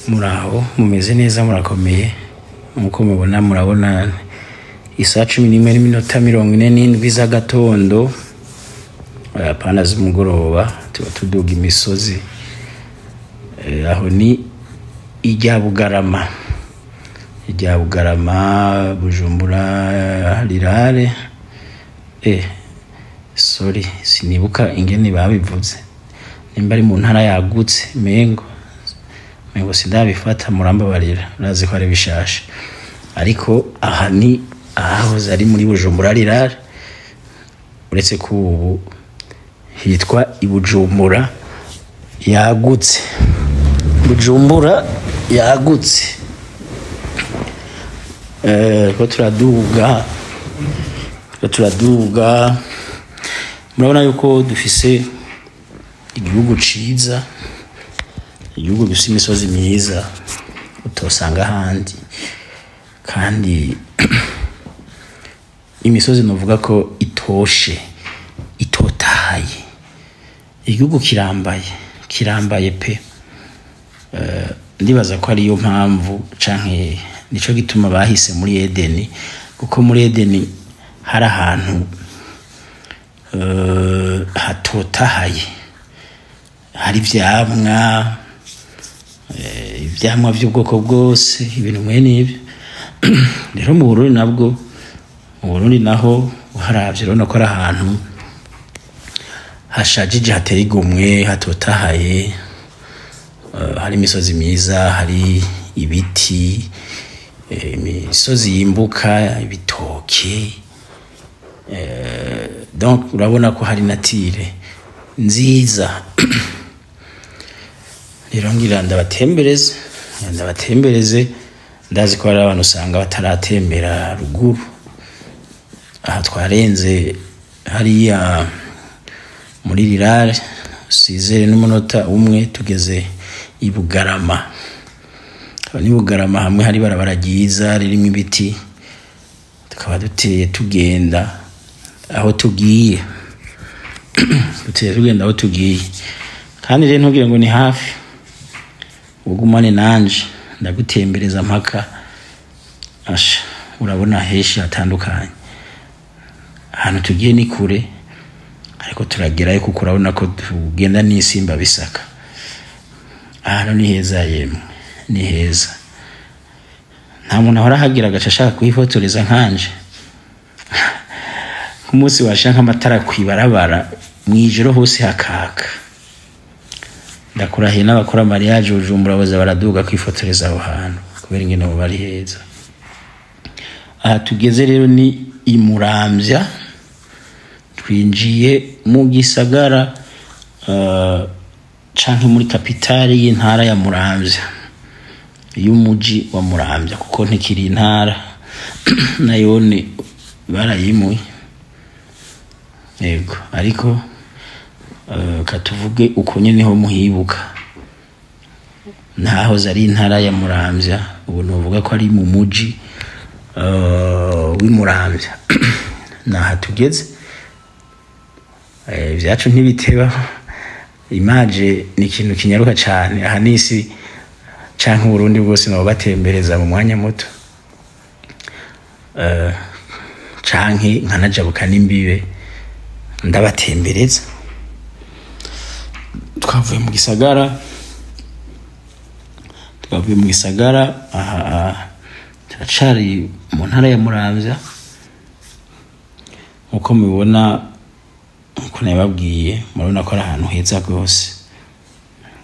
Muraho, mumeze neza, murakomeye nkuko mubona. Murabona isaha 11:47 z'agatondo, apana z'umugoroba. Tuba tuduga imisozi. Aho ni irya Bugarama, irya Bugarama, Bujumbura rirare. Sorry, sinibuka ingene babivuze, nimba ari mu ntara yagutse. Mengo sindabifata, murambabarira, urazi ko ari bishasha. Ariko aha ni ahahoze ari muri Bujumbura rirare, uretse ko ubu hitwa i Bujumbura yagutse, Bujumbura yagutse. Ko turaduga, ko turaduga, murabona yuko dufise igihugu ciza, igihugu gifise imisozi myiza utosanga ahandi, kandi imisozi novuga ko itoshe, itotahaye. Igihugu kirambaye, kirambaye pe. Ndibaza ko ariyo mpamvu canke nico gituma bahise muri Edeni, kuko muri Edeni hari ahantu hatotahaye, hari ivyamwa, ivyamwa vy'ubwoko bwose, ibintu mwene ibyo. Rero mu Burundi nabwo, mu Burundi naho uharavye urabona ko ari ahantu hashajije, hateye igomwe, hatotahaye, hari imisozi myiza, hari ibiti, imisozi yimbuka ibitoke. Donc urabona ko hari nature nziza. Rero ngira ndabatembereze, ndabatembereze. Ndazi ko hari abantu usanga bataratembera ruguru. Aha twarenze hariya muri rirare, 6:01, tugeze i Bugarama. Aho ni Bugarama, hamwe hari barabara ryiza ririmo ibiti. Tukaba duteye tugenda aho tugiye, duteye tugenda aho tugiye. Kandi rero ntugire ngo ni hafi, ugumane nanje ndagutembereza mpaka. Asha, urabona henshi hatandukanye. Ahantu tugiye ni kure, ariko turagerayo, kuko urabona ko tugenda n'isimba bisaka. Ahantu ni heza yemwe, ni heza. Nta muntu ahora ahagira agaca ashaka kuhifotoreza nkanje. Nk'umunsi washa nk'amatara kw'ibarabara mw'ijoro hose hakaka, ndakurahiye, n'abakora mariage Bujumbura boza baraduga kwifotoreza aho hantu, kubera ingene hoba ari heza. Aha tugeze rero ni i Muramvya, twinjiye mu gisagara canke muri kapitale y'intara ya Muramvya, y'umuji wa Muramvya, kuko ntikiri intara nayone, barayimuye. Yego, ariko katuvuge uko nyene ho muhibuka, ntahoze ari intara ya Muramvya, ubu novuga ko ari mu muji w'i Muramvya. Naha tugeze. Ivyacu ntibiteba, image ni ikintu kinyaruka cane. Aha nisi canke Uburundi bwose nabo batembereza mu mwanya muto, canke nkanajabuka n'imbibe ndabatembereza. Twavuye mu gisagara, twavuye mu gisagara. Aha turacari mu ntara ya Muramvya nkuko mubibona, nkuko nabibabwiye. Murabona ko ari ahantu heza rwose,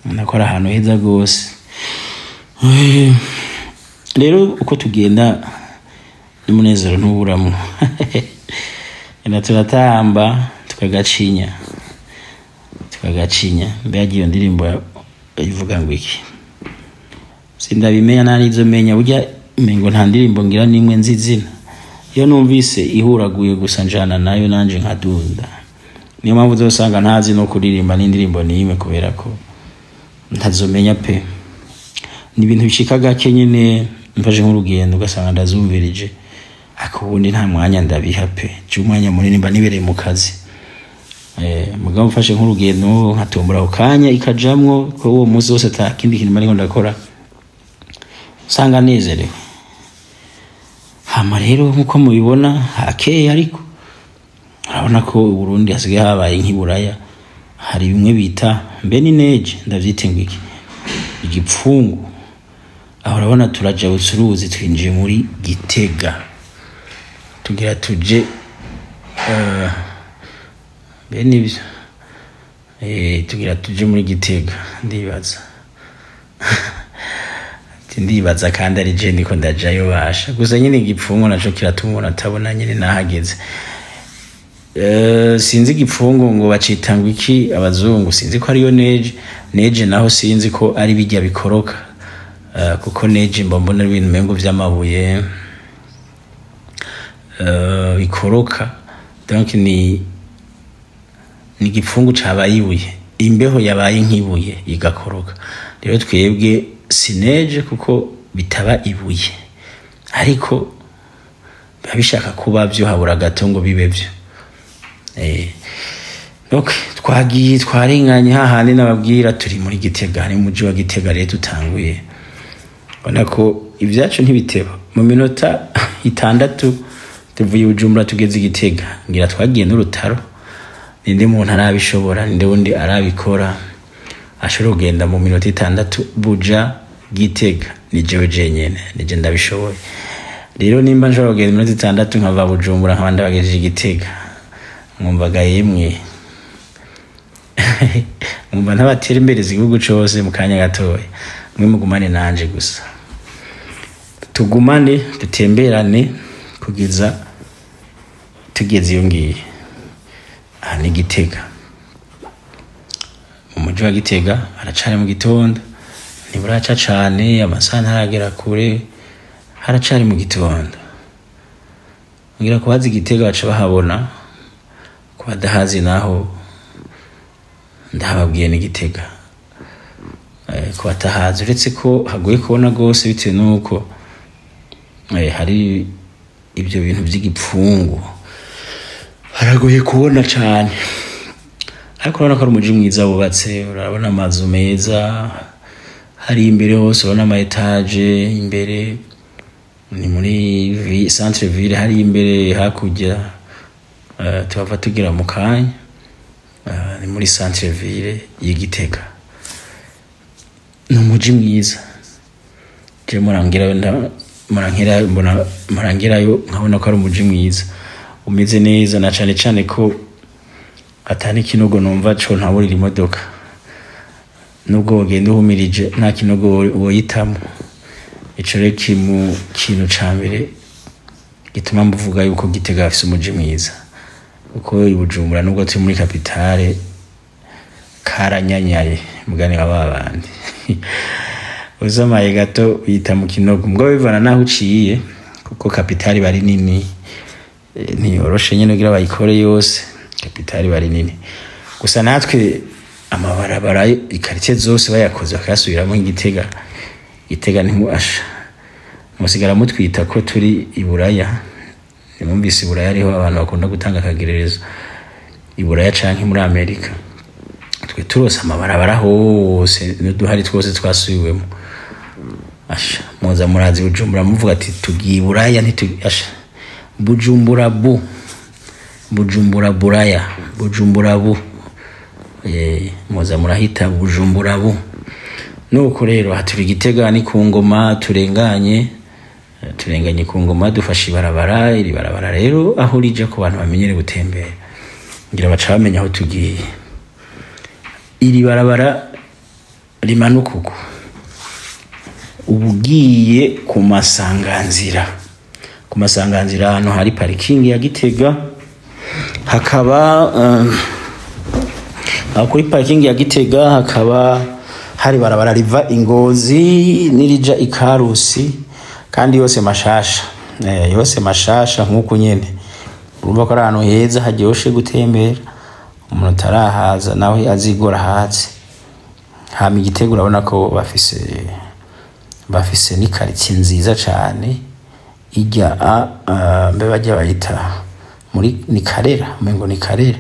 murabona ko ari ahantu heza rwose. Rero uko tugenda n'umunezero ntuburamwo. Genda turatamba, tukagacinya, tukagacinya. Mbega iyo ndirimbo ivuga ngo iki? Sindabimenya, nta nizo menya. Burya mengo nta ndirimbo ngira nimwe nzi izina. Iyo numvise ihuraguye gusa njana nayo, nanje nkadunda. Niyo mpamvu uzosanga ntazi no kuririmba n'indirimbo n'imwe, kubera ko ntazomenya pe. Ni ibintu bishika gake nyene, mfashe nk'urugendo ugasanga ndazumvirije, ariko ubundi nta mwanya ndabiha pe. Je umwanya munini mba nibereye mu kazi. Mugabo mfashe nk'urugendo nkatombora ako kanya ikajamwo, ko uwo munsi wose ata kindi kintu mariko ndakora, usanga nezerewe. Hama rero nk'uko mubibona hakeye, ariko urabona ko i Burundi hasigaye habaye nk'iburaya. Hari bimwe bita mbe ni neige, ndavyite ngo iki, igipfungu. Aho urabona turajabutse uruzi, twinjiye muri Gitega, tugira tuje bene ivyo, tugira tuje muri Gitega. Ndibaza ati ndibaza kandi ari je ndiko ndajayo basha. Gusa nyine igipfungu naco kiratuma umuntu atabona nyine nahageze. Sinzi igipfungu ngo bacita ngo iki abazungu, sinzi ko ariyo neige. Neige naho sinzi ko ari bijya bikoroka, kuko neige mba mbona ari ibintu umengo vy'amabuye bikoroka. Donc ni igipfungu cabaye ibuye, imbeho yabaye nk'ibuye igakoroka. Rero twebwe si neige kuko bitaba ibuye, ariko biba bishaka kuba vyo, habura gato ngo bibe vyo. Donc twagiye twarenganye hahandi nababwira, turi muri Gitega, ni mu muji wa Gitega. Rero tutanguye ubona ko ibyacu ntibiteba, mu minota 6 tuvuye i Bujumbura tugeze i Gitega. Ngira twagiye n'urutaro. Ninde muntu arabishobora? Ninde wundi arabikora ashobora kugenda mu minota 6 Buja Gitega? Ni jewe jenyene, nije ndabishoboye. Rero nimba nshobora kugenda iminota 6 nkava Bujumbura nkaba ndabagejeje i Gitega, mwumvaga yemwe, mwumva ntabatera imbere igihugu cose mu kanya gatoya. Mwe mugumane nanje gusa, tugumane dutemberane kugeza tugeze iyo ngiye. Aha ni Gitega, mu muji wa Gitega. Haracari mu gitondo, ntiburaca cane, amasaha ntaragera kure, haracari mu gitondo. Ngira kubazi Gitega baca bahabona, ku badahazi naho ndahababwiye ni Gitega. Ku batahazi, uretse ko hagoye kubona gose bitewe n'uko hari ibyo bintu by'igipfungu, haragoye kubona cane. Ariko urabona ko ari umuji mwiza wubatse, urabona amazu meza hari imbere hose, urabona ama étages imbere. Ni muri centre ville hari imbere hakurya, tuhava tugera mu kanya. Ni muri centre ville y'Igitega, ni umuji mwiza. Je murangirayo, murangirayo, mbona murangirayo nkabona ko ari umuji mwiza umeze neza, na cane cane ko atari ikinogo numva co ntaburira imodoka. Nubwo wogenda uhumirije, nta kinogo woyitamo. Ico rero kiri mu kintu ca mbere gituma mvuga yuko Gitega hafise umuji mwiza, kuko i Bujumbura, nubwo turi muri capitale, karanyanyaye mugani wa babandi. Uzamaye gato uyita mu kinogo, mugabo bivana naho uciye, kuko capitale bari nini, ntiyoroshe nyene kugira bayikore yose. Capitale bari nini. Gusa natwe amabarabara ikartie zose bayakoze bakayasubiramo nk'Igitega, Gitega ntimuasha musigara mutwita ko turi i Buraya. Nimumvise i Buraya ariho abantu bakunda gutanga akagererezo, i Buraya canke muri Amerika. Twe turose amabarabara hose n'uduhari twose twasubiwemo, asha muza murazi Bujumbura muvuga ati tugiye i Buraya. Asha Bujumbura bu Bujumbura Buraya, Bujumbura bu, muza murahita Bujumbura bu. Nuko rero haturi Gitega, ni ku ngoma turenganye, turenganye ku ngoma, dufashe ibarabara. Iri barabara rero aho rija, ku bantu bamenyere gutembera ngira baca bamenya aho tugiye. Iri barabara rimanuka uku, ubugiye ku masanganzira. Ku masanganzira ahantu hari parikingi ya Gitega, hakaba aho kuri parikingi ya Gitega hakaba hari barabara riva Ingozi n'irija Ikarusi, kandi yose mashasha, yose mashasha nk'uku nyene. Urumva ko ari ahantu heza haryoshe gutembera. Umuntu atarahaza nawe azigora haze. Hama Igitega urabona ko bafise ni quartier nziza cane ijya a mbe bajya bayita muri ni Karera, umengo ni Karera.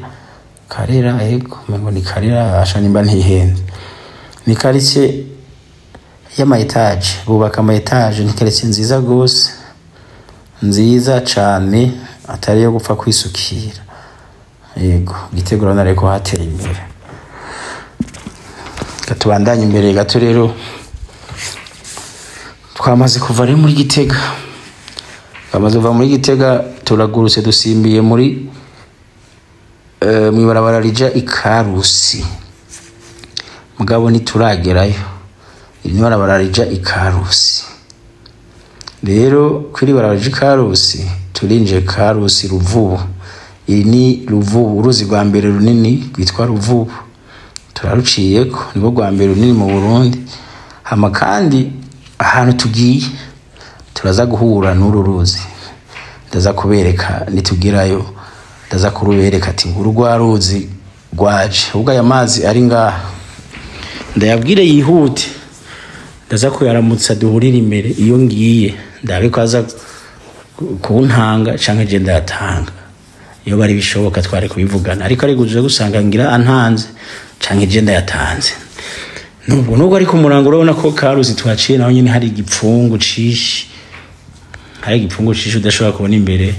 Karera, ego, umengo ni Karera, asha nimba ntihenze. Ni quartier y'ama étages, bubaka ama étages. Ni quartier nziza gose, nziza cane, atari yo gupfa kwisukira. Yego, Gitega urabona rero ko hateye imbere. Tubandanye imbere gato. Rero twamaze kuva rero muri Gitega, twamaze kuva muri Gitega, turagurutse, dusimbiye muri mw'ibarabara rija Ikarusi, mugabo ntituragerayo. Iri ni barabara rija Ikarusi. Rero kuri barabara rija Ikarusi, turinjiye Karusi Ruvubu. Iri ni Ruvubu, uruzi rwa mbere runini rwitwa Ruvubu turaruciyeko, nibwo rwa mbere runini mu Burundi. Hama kandi ahantu tugiye turaza guhura n'uru ruzi, ndaza kubereka nitugerayo, ndaza kurubereka ati nguru rwa ruzi rwaje. Ubwo aya mazi ari ngaha, ndayabwire yihute, ndaza kuyaramutsa duhurire imbere iyo ngiye, ndabe ko aza kuntanga canke je ndayatanga. Iyo bari bishoboka twari kubivugana, ariko ari guje gusanga ngira antanze canke je ndayatanze. Nubwo ariko umurango, urabona ko Karusi twaciye naho nyine hari igipfungu cishi, hari igipfungu cishi udashobora kubona imbere.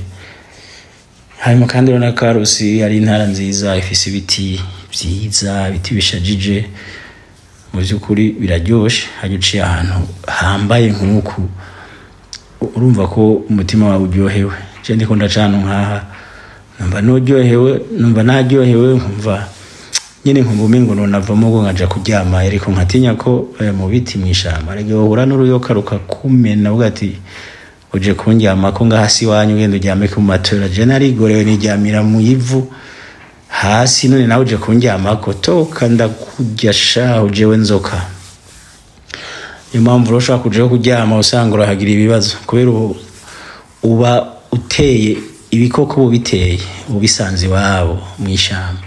Hanyuma kandi urabona Karusi ari intara nziza, ifise ibiti vyiza, ibiti bishajije, mu vy'ukuri biraryoshe. Hajya uciye ahantu hambaye nk'uku, urumva ko umutima wawe uryohewe. Je ndiko ndacana nkaha, numva nuryohewe, numva naryohewe, nkumva nyine, nkumva umengo nonavamo ngo nkaja kuryama, ariko nkatinya ko mu biti mw'ishamba ariko uhura n'uruyoka rukakumena, uvuga ati uje kundyama ko ngaha si iwanyu, ugenda uryame ku matora. Je narigorewe niryamira mu ivu hasi, none nawe uje kundyamako, toka ndakurya shahu jewe nzoka. Niyo mpamvu rero ushobora kujaho kuryama usanga urahagira ibibazo, kubera ubu uba uteye ibikoko, uba biteye ubisanze iwabo mw'ishamba.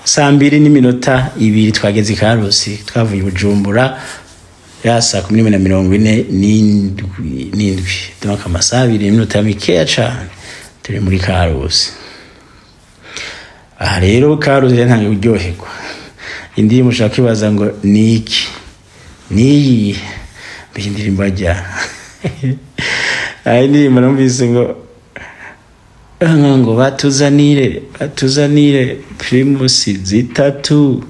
2:02 twageze i Karusi, twavuye i Bujumbura ya 11:47, donc amasaha abiri n'iminota mikeya cane turi muri Karusi. Aha rero Karusi rero ntangiye kuryoherwa. Indirimbo ushaka kwibaza ngo ni iki, niyi mbere indirimbo ajya aha, indirimbo numvise ngo batuzanire, batuzanire Primus zitatu,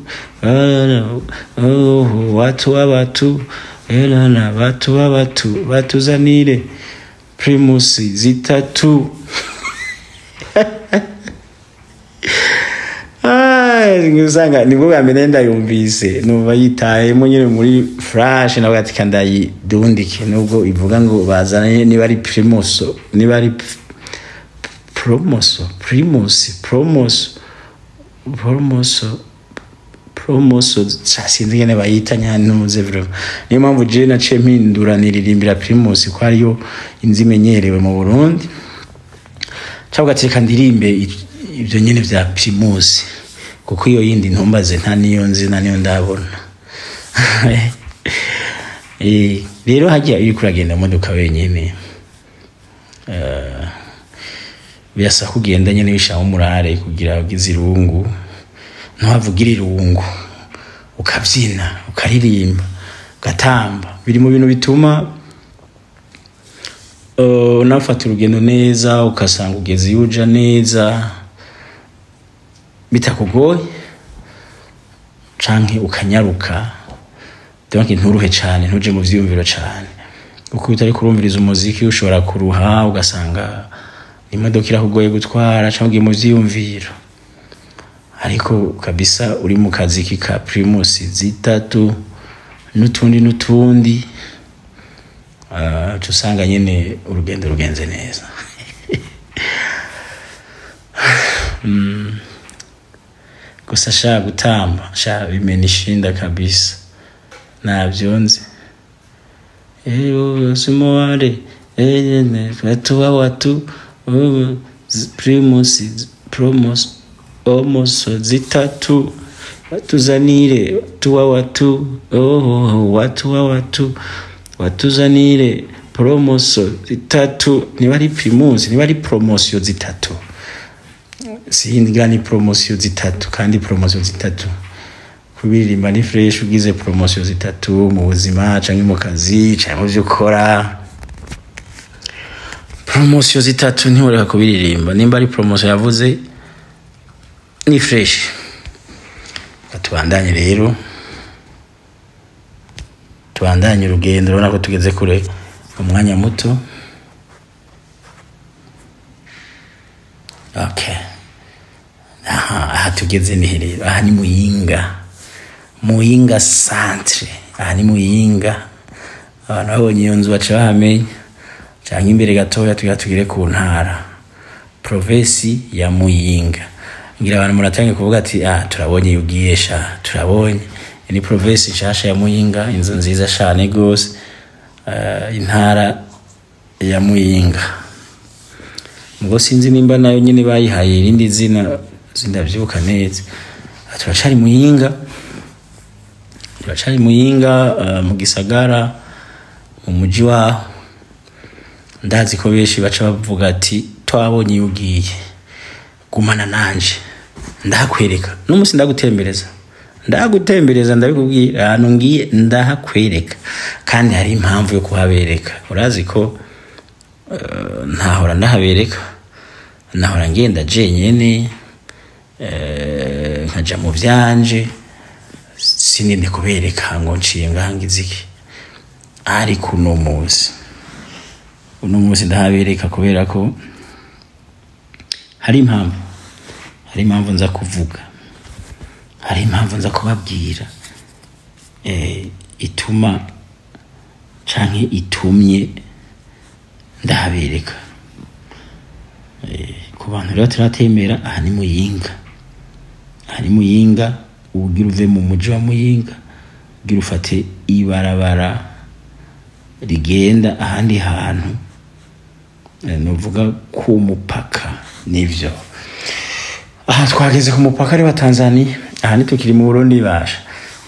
watu w'abatu erana, batu w'abatu, batuzanire Primus zitatu. Usanga nibwo bwa mbere ndayumvise, numva yitayemo nyine muri flash, nawe ati kandayidundike, nubwo ivuga ngo bazane niba ari Primuso, niba ari promoso, Primus, promoso, promoso, promoso, sinzi ingene bayita nyantuze vraiment. Niyo mpamvu je naciye mpindura niririmbira Primus, ko ariyo inzi imenyerewe mu Burundi, cyangwa gateka ndirimbe ibyo nyine vya Primus, kuko iyo yindi ntumbaze, nta niyo nzi, nta niyo ndabona. Rero hajya iyo uriko uragenda mu modoka wenyene, birasaba kugenda nyene wishaka umurare kugira ugize irungu, ntuhavugira irungu, ukabyina, ukaririmba, ugatamba. Biri mu bintu bituma unafata urugendo neza, ugasanga ugeze iyo uja neza bitakugoye, canke ukanyaruka, donc nturuhe cane, ntuje mu vyiyumviro cane, kuko utari kurumviriza umuziki ushobora kuruha, ugasanga imodoka irakugoye gutwara canke ugiye mu vyiyumviro. Ariko kabisa uri mu kazi ka Primus zitatu n'utundi n'utundi, uca usanga nyene urugendo rugenze neza. Gusa sha gutamba sha bimena ishinda kabisa, navyonze simoware watu watu Primus promos omoso zitatu, watuzanire tuwa watu, oh, watu wa watu, watuzanire promoso zitatu. Niba ari Primus, niba ari promosiyo zitatu. Singira ni promotion zitatu, kandi promotion zitatu kubiririmba ni fresh. Ugize promotion zitatu mu buzima canke mu kazi canke mu vyo ukora, promotion zitatu ntiworeka kubiririmba. Nimba ari promotion yavuze ni fresh. Tubandanye rero, tubandanye urugendo. Urabona ko tugeze kure umwanya muto. Okay, aha tugeze ni rero, aha ni Muyinga, Muyinga centre. Aha ni Muyinga, abantu babonye iyo nzu baca bahamenya. Canke imbere gatoya tugira tugire ku ntara, province ya Muyinga. Ngira abantu muratangiye kuvuga ati: "Ah, turabonye ugiye sha, turabonye." Ni province nshasha ya Muyinga, inzu nziza cane gose, intara ya Muyinga. Mugo sinzi nimba nayo nyene bayihaye irindi zina, sindavyibuka neza. Turacari Muyinga, turacari Muyinga, mu gisagara, mu muji waho. Ndazi ko benshi baca bavuga ati: "Twabonye iyo ugiye." Gumana nanje ndahakwereka n'umunsi, ndagutembereza, ndagutembereza, ndabikubwira. Ahantu ngiye ndahakwereka, kandi hari impamvu yo kuhabereka. Urazi ko ntahora ndahabereka, nahora ngenda jenyene, nkaja mu vyanje, sininde kubereka ngo nciye ngaha ngize iki. Ariko uno munsi ndahabereka kubera ko hari impamvu, hari impamvu nza kuvuga, hari impamvu nza kubabwira, ituma canke itumye ndahabereka. Ku bantu rero turatemera, aha ni Muyinga, aha ni Muyinga. Ugira uve mu muji wa Muyinga, ugira ufate ibarabara rigenda ahandi hantu, nuvuga ku mupaka. Nivyo, aha twageze ku mupaka ari wa Tanzania. Aha nitukiri mu Burundi. Basha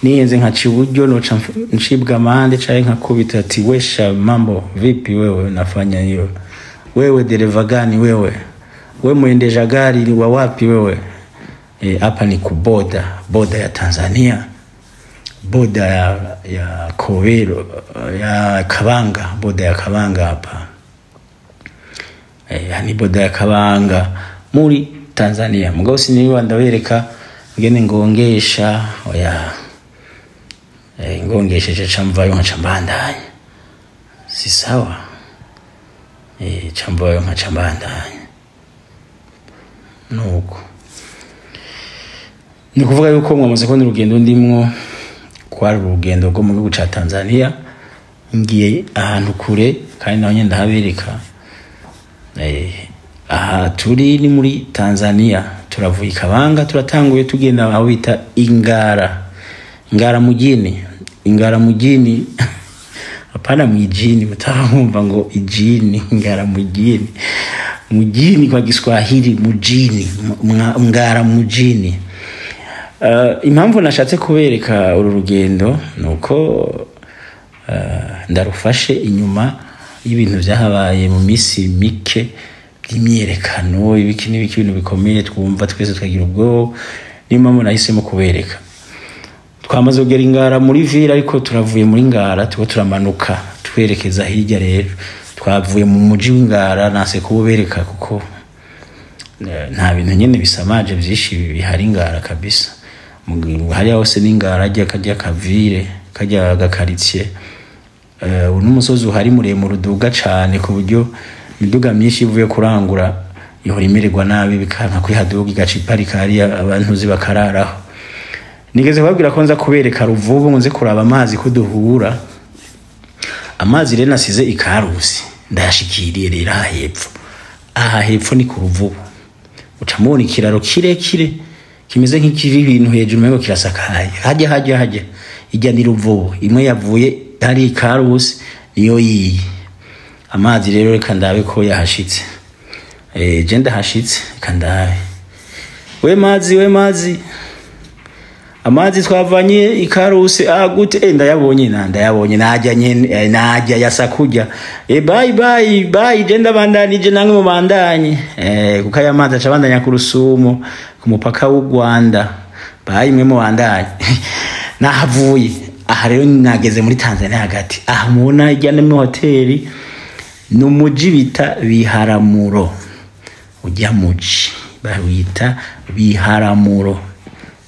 niyenze nkaca iburyo noca ncibwa amande, canke nkakubita ati: "Wesha, mambo vipi wewe, nafanya hiyo? Wewe dereva gani wewe? We mwendesha gari wa wapi wewe?" Hapa ni ku boda, boda ya Tanzania, boda ya Kowero, ya Kabanga, boda ya Kabanga hapa. Yani boda ya Kabanga muri Tanzania. Mugabo siniba ndabereka ngene ngongesha, oya. Ngongesheje ca mvayo nkaca mbandanya, si sawa? Ca mvayo nkaca mbandanya. Nuko ni ukuvuga yuko mwamaze kubona urugendo ndimwo, kwari urugendo rwo mu gihugu ca Tanzania. Ngiye ahantu kure kandi naho nyene ndahabereka. Aha turi ni muri Tanzania, turavuye i Kabanga, turatanguye tugenda aho bita Ingara, Ngara mujini, Ingara mujini, hapana mwijini, mutakumva ngo ijini. Ngara mujini, mujini kwa Kiswahili mujini, Ngara mujini. Impamvu nashatse kubereka uru rugendo nuko ndarufashe inyuma y'ibintu vyahabaye mu misi mike by'imyerekano, ibiki n'ibiki, ibintu bikomeye twumva twese tukagira ubwoba. Niyo mpamvu nahisemo kubereka. Twamaze kugera Ingara muri ville, ariko turavuye muri Ngara, turiko turamanuka twerekeza hirya. Rero twavuye mu muji w'Ingara, nase kuwubereka kuko nta bintu nyene bisamaje vyinshi bihari Ngara kabisa. Hariya hose n'Ingara, hajya kajya kavire kajya gakaritsiye. Uno musozi uhari muremure uduga cane ku buryo imiduga myinshi ivuye kurangura ihora imererwa nabi, bikanka kwihaduga, igaca iparika hariya, abantu uzi bakararaho. Nigeze kubabwira ko nza kubereka Ruvubu, ngo nze kuraba amazi ko duhura. Amazi rero nasize ikarusi ndayashikiriye rero aha hepfo. Aha hepfo ni ku Ruvubu, uca mubona ikiraro kirekire kimeze nk'ikiri ibintu hejuru, umengo kirasakaye. Hajya hajya hajya ijya ni Ruvubu imwe yavuye hari ikarusi, niyo yiyi. Amazi rero reka ndabe ko yahashitse. Je ndahashitse, reka ndabe. We mazi, we mazi, Amazi twavanye ikaruse gute ndayabonye na ndayabonye najya nyene najya yasakujya bye bye bye, je ndabandanije namwe mubandanye kuko aya mazi aca abandanya ku Rusumo ku mupaka w'u Rwanda. Bye mwe mubandanye. Nahavuye aha rero nageze muri Tanzania hagati. Aha mubona ijya no mu hoteli ni umuji bita Biharamuro. Ujya muji bawita Biharamuro,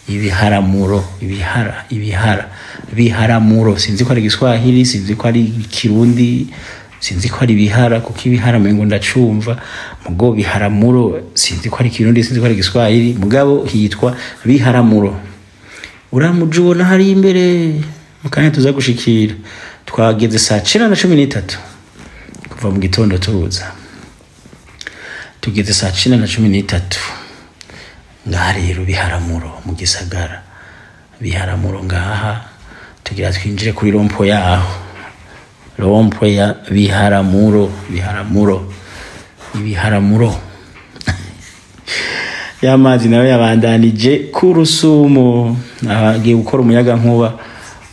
ibiharamuro, ibihara, ibihara, Biharamuro. Sinzi ko ari Igiswahili, sinzi ko ari Ikirundi, sinzi ko ari ibihara, kuko ibihara mengo ndacumva mugo Biharamuro sinzi ko ari Ikirundi, sinzi ko ari Igiswahili, mugabo hitwa Biharamuro. Uramuji ubona hari imbere mukanya tuza gushikira. Twageze saa 9:13 kuva mu gitondo tuza, tugeze saa 9:13. Ngaha rero Biharamuro mu gisagara Biharamuro, ngaha tugira twinjire kuri rond-point yaho, rond-point ya Biharamuro. Biharamuro, ibiharamuro. Y'amazi nayo yabandanije ku Rusumo, agiye gukora umuyaga nkuba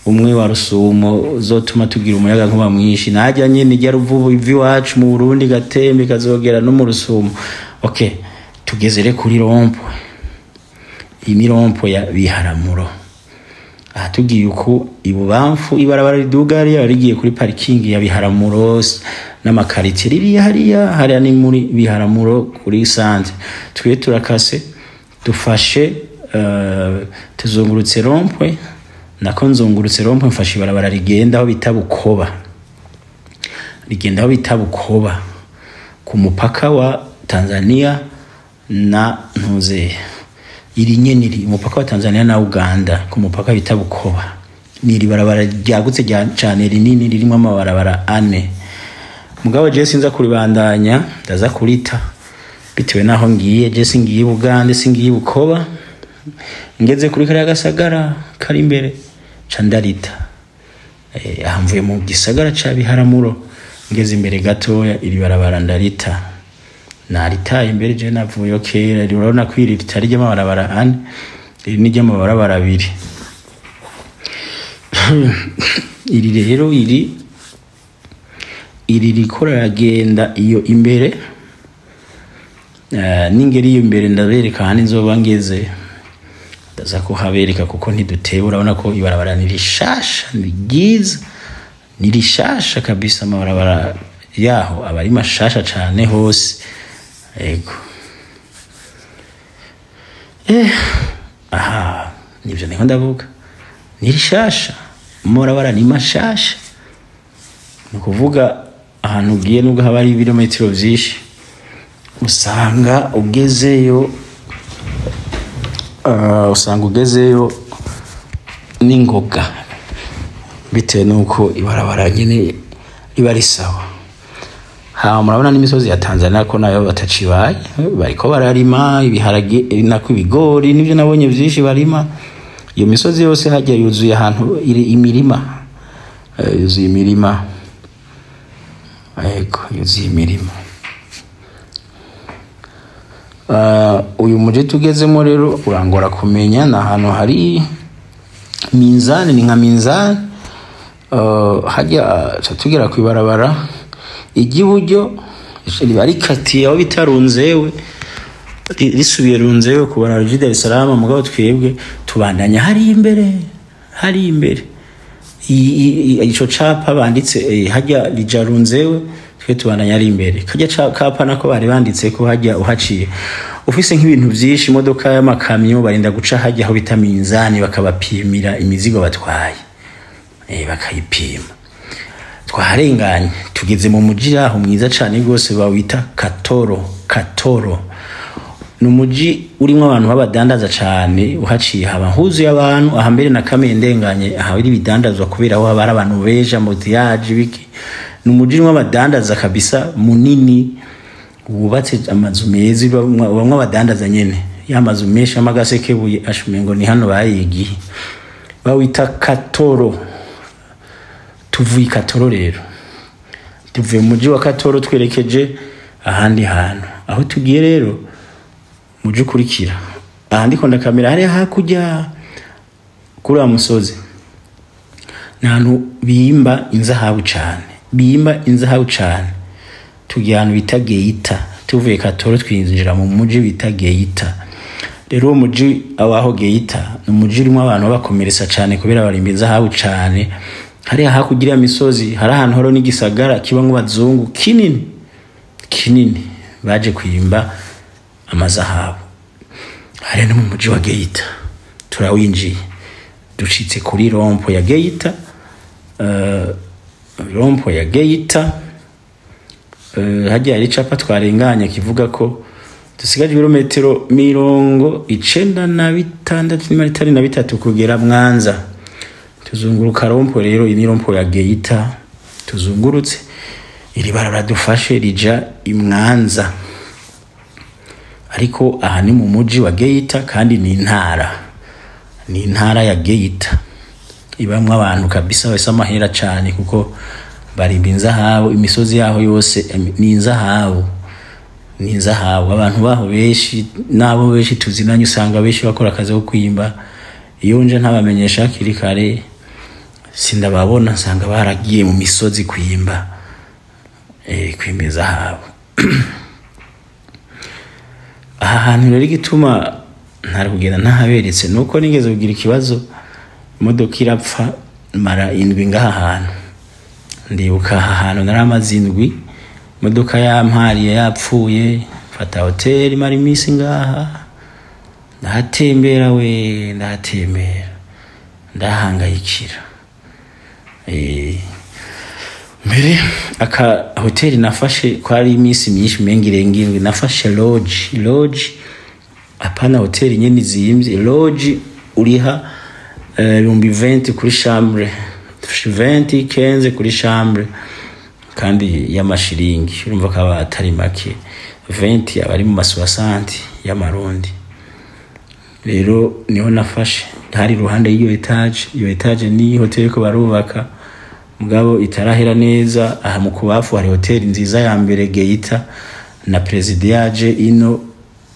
umwe wa Rusumo uzotuma tugira umuyaga nkuba mwinshi. Najya nyene ijya Ruvubu ivi iwacu mu Burundi gatembe kazogera no mu Rusumo. Okay, tugeze rero kuri rond-point. Iyi ni rond-point ya Biharamuro. Aha tugiye uku ibubamfu, ibarabara riduga hariya rigiye kuri parikingi ya Biharamuro n'amakaritiye ririya hariya, hariya ni muri Biharamuro kuri centre. Twe turakase dufashe tuzungurutse rond-point, nako nzungurutse rond-point, mfashe ibarabara rigenda aho bita Bukoba, rigenda aho bita Bukoba ku mupaka wa Tanzania na ntuze iri nyene iri umupaka wa Tanzania na Uganda, ku mupaka bita Bukoba. Ni iri barabara ryagutse cane rinini ririmo amabarabara ane. Mugabo je sinza kuribandanya, ndaza kurita bitewe naho ngiye. Je singiye Bugande, singiye Bukoba. Ngeze kuri kariya gasagara kari imbere ca ndarita. Aha mvuye mu gisagara ca Biharamuro, ngeze imbere gatoya iri barabara ndarita, naritaye imbere. Je navuyeyo kera. Urabona ko iri ritari ry'amabarabara ane, iri ni ry'amabarabara abiri. Iri rero iri riko riragenda iyo imbere. Ningeri iyo imbere ndabereka ahandi nzoba ngeze, ndaza kuhabereka kuko ntiduteba. Urabona ko ibarabara ni rishasha, ni ryiza, ni rishasha kabisa. Amabarabara yaho aba ari mashasha cane hose. Ego, aha nivyo niho ndavuga, ni rishasha, amabarabara ni mashasha. Ni ukuvuga ahantu ugiye nubwo haba hari ibirometero vyinshi, usanga ugezeyo n'ingoga, bitewe n'uko ibarabara nyene riba risawa. Hama murabona n'imisozi ya Tanzania ko nayo batacibaye, bariko bararima ibiharage nako ibigori, nivyo nabonye vyinshi barima. Iyo misozi yose hajya yuzuye ahantu iri imirima, yuzuye imirima. Ego, yuzuye imirima. Uyu muje tugezemo rero urangora kumenya, ni ahantu hari minzani, ni nka minzani. Hajya ca tugera kw'ibarabara iry'iburyo riba rikatiye aho bita Runzewe, risubiye Runzewe ku barabara ry'i Dar es Salaam. Mugabo twebwe tubandanya hari imbere, hari imbere ico capa banditse hajya rija Runzewe, twe tubandanya ari imbere. Kajya kapa nako bari banditse ko hajya uhaciye ufise nk'ibintu vyinshi, imodoka y'amakamyo barinda guca hajya aho bita minzani, bakabapimira imizigo batwaye, bakayipima. Twaharenganye tugeze mu muji aho mwiza cane gose bawita Katoro. Katoro ni umuji urimwo abantu b'abadandaza cane. Uhaciye haba huzuye abantu. Aha mbere na kameye ndenganye aha biri ibidandazwa, kubera aho haba hari abantu beja embouteillage biki. Ni umuji urimwo abadandaza kabisa, munini, wubatse amazu meza, bamwe abadandaza nyene, ya mazu menshi y'amagasekebuye ashumengo ni hano bayigiye. Bawita Katoro. Tuvuye Katoro rero, tuvuye mu muji wa Katoro twerekeje ahandi hantu. Aho tugiye rero, muji ukurikira aha ndiko ndakamera hariya hakurya. Kuri wa musozi ni ahantu bimba inzahabu cane, bimba inzahabu cane. Tugiye ahantu bita Geita. Tuvuye Katoro twinjira mu muji bita Geita. Rero uwo muji awaho Geita ni umuji urimo abantu babakomeretsa cane kubera barimba inzahabu cane. Hariya hakurya ya misozi hari ahantu hariho n'igisagara kibamwo abazungu kinini kinini baje kwimba amazahabu. Hariya no mu muji wa Geita turawinjiye, dushitse kuri rond-point ya Geita. Rond-point ya Geita, hagiye hari icapa twarenganye kivuga ko dusigaje ibirometero 96 niba na bitatu kugera Mwanza. Tuzunguruka rond-point. Rero iyi ni rond-point ya Geita tuzungurutse. Iri barabara dufashe rija i Mwanza, ariko aha ni mu muji wa Geita kandi ni intara ya Geita ibamwo abantu kabisa bafise amahera cane, kuko barimba inzahabu. Imisozi yaho yose ni inzahabu, ni inzahabu. Abantu baho benshi, n'abo benshi tuzinanye, usanga benshi bakora akazi ko kwimba. Iyo nje ntabamenyesha hakiri kare sindababona, nsanga baragiye mu misozi kwimba, kwimba inzahabu. Aha hantu rero igituma ntari kugenda ntahaberetse nuko nigeze kugira ikibazo, imodoka irapfa, mara indwi ngaha hantu. Ndibuka aha hantu nari amaze indwi, imodoka yampariye yapfuye, mfata hoteli, mara iminsi ngaha, ndahatembera we, ndahatembera, ndahangayikira. Mbere aka hoteli nafashe ko ari iminsi myinshi, umenga irenga indwi, nafashe lodge. Lodge apana hoteli nyene izimvye, lodge uriha 20,000 kuri chambre, 20 15 kuri chambre kandi y'amashiringi. Urumva ko aba atari make, 20 aba ari mu ma 60 y'amarundi. Rero niho nafashe, hari iruhande y'iyo étage. Iyo étage ni hoteli ko barubaka mugabo itarahera neza. Aha mu kubafu hari hoteli nziza ya mbere Geita, na perezida yaje ino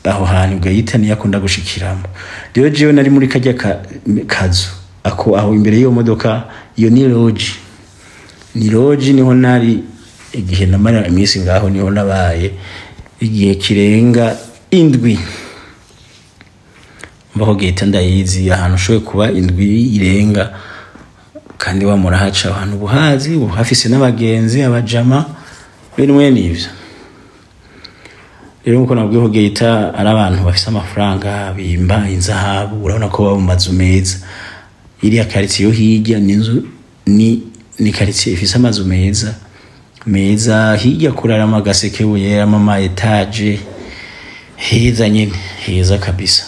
aho hantu Geita niyo akunda gushikiramo. Rero jewe nari muri karya kazu ako aho imbere y'iyo modoka. Iyo ni lodge, ni lodge. Niho nari igihe namara iminsi ngaho, niho nabaye igihe kirenga indwi. Mbaho Geita ndayizi, ahantu ushoboye kuba indwi irenga kandi wa murahaca ahantu buhazi, buhafise n'abagenzi, abajama, bintu mwene ivyo. Rero nkuko nabwiye ko Geita ari abantu bafise amafaranga, bimba inzahabu, urabona ko baba mu mazu meza. Iriya quartier yo hirya ni inzu, ni quartier ifise amazu meza meza. Hirya kurarama Gasekebuye, ama étage heza nyene, heza kabisa.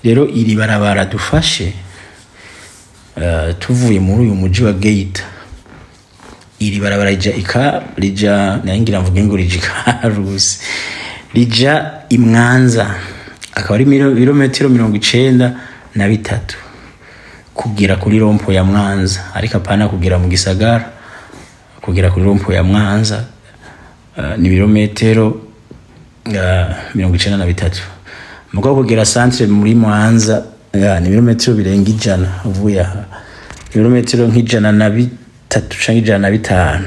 Rero iri barabara dufashe, tuvuye muri uyu muji wa Geita, iri barabara rija ika rija nangira mvuge ngo rija Ikarusi, rija imwanza, akaba ari ibirometero 93 kugera kuri rond-point ya Mwanza. Ariko apana kugera mu gisagara, kugera kuri rond-point ya Mwanza ni ibirometero 93. Mugabo kugera centre muri Mwanza ni ibirometero birenga 100 uvuye aha, ibirometero nka 103 canke 105.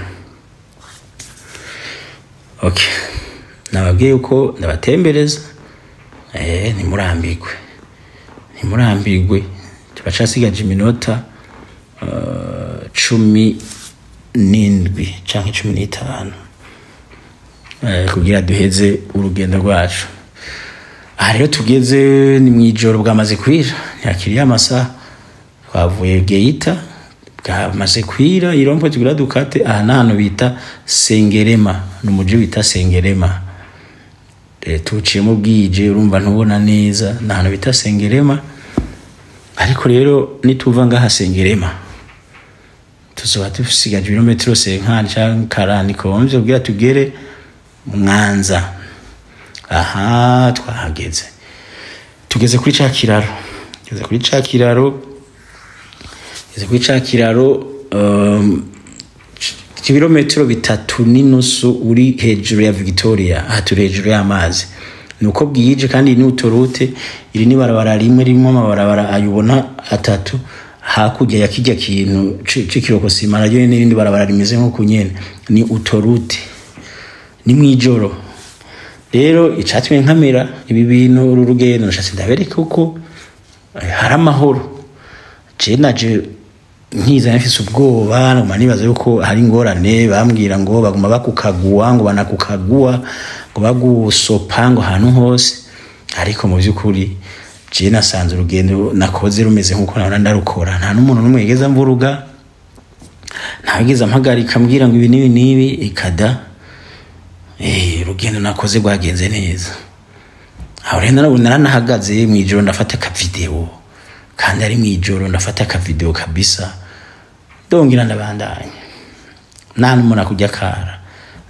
Okay, nababwiye yuko ndabatembereza, ntimurambirwe, ntimurambirwe. Turacasigaje iminota 17 canke 15 kugira duheze urugendo rwacu. Aha rero tugeze ni mw'ijoro, bwamaze kwira, ntihakiriye amasaha. Twavuye Geita bwamaze kwira. I rond-point tugira dukate aha ni ahantu bita Sengerema, ni umuji bita Sengerema. Tuwuciyemo bwije, urumva ntubona neza. Ni ahantu bita Sengerema. Ariko rero nituva ngaha Sengerema tuzoba dusigaje ibirometero 50 canke 40 komvye kugira tugere Mwanza. Aha twahageze, tugeze kuri ca kiraro, tugeze kuri ca kiraro, tugeze kuri ca kiraro, 3.5 ibirometero uri hejuru ya Victoria. Aha turi hejuru y'amazi. Nuko bwije kandi ni autoroute. Iri ni barabara rimwe ririmo amabarabara ayubona atatu. Hakurya ya kijya kintu c'ikirokosima naryo n'irindi barabara rimeze nko nyene, ni autoroute. Ni mwijoro rero icatumye nkamera ibi bintu, uru rugendo nashatse ndabereka uko hari amahoro. Je naje nkiza nfise ubwoba, nguma nibaza yuko hari ingorane. Bambwira ngo baguma bakukagua, ngo banakukagua, ngo bagusopa ngo ahantu hose, ariko mu by'ukuri je nasanze urugendo nakoze rumeze nkuko nahora ndarukora. Nta n'umuntu n'umwe yigeze amvuruga, ntawigeze ampagarika ambwira ngo ibi n'ibi n'ibi ikada. Urugendo nakoze rwagenze neza. Aho rero naranahagaze mw'ijoro ndafata akavideo, kandi ari mw'ijoro ndafata akavideo kabisa, ndongera ndabandanya. Nta n'umuntu akujya kara,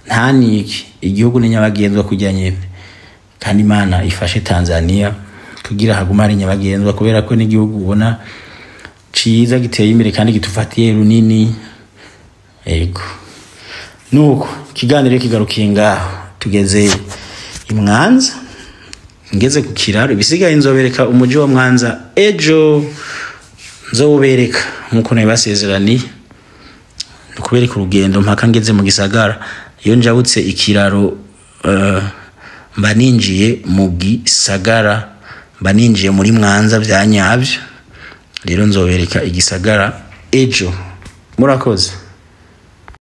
nta niki. Igihugu ni nyabagendwa kujya nyene, kandi Imana ifashe Tanzania kugira hagume ari nyabagendwa, kubera ko n'igihugu ubona ciza giteye imbere kandi gitufatiye runini. Ego, nuko ikiganiro kigarukiye ngaho. Tugeze i Mwanza, ngeze ku kiraro. Ibisigaye nzobereka umuji wa Mwanza ejo, nzowubereka nkuko nabibasezeraniye, ni ukubereka urugendo mpaka ngeze mu gisagara. Iyo njabutse ikiraro mba ninjiye mu gisagara, mba ninjiye muri Mwanza bya nyabyo. Rero nzobereka igisagara ejo. Murakoze.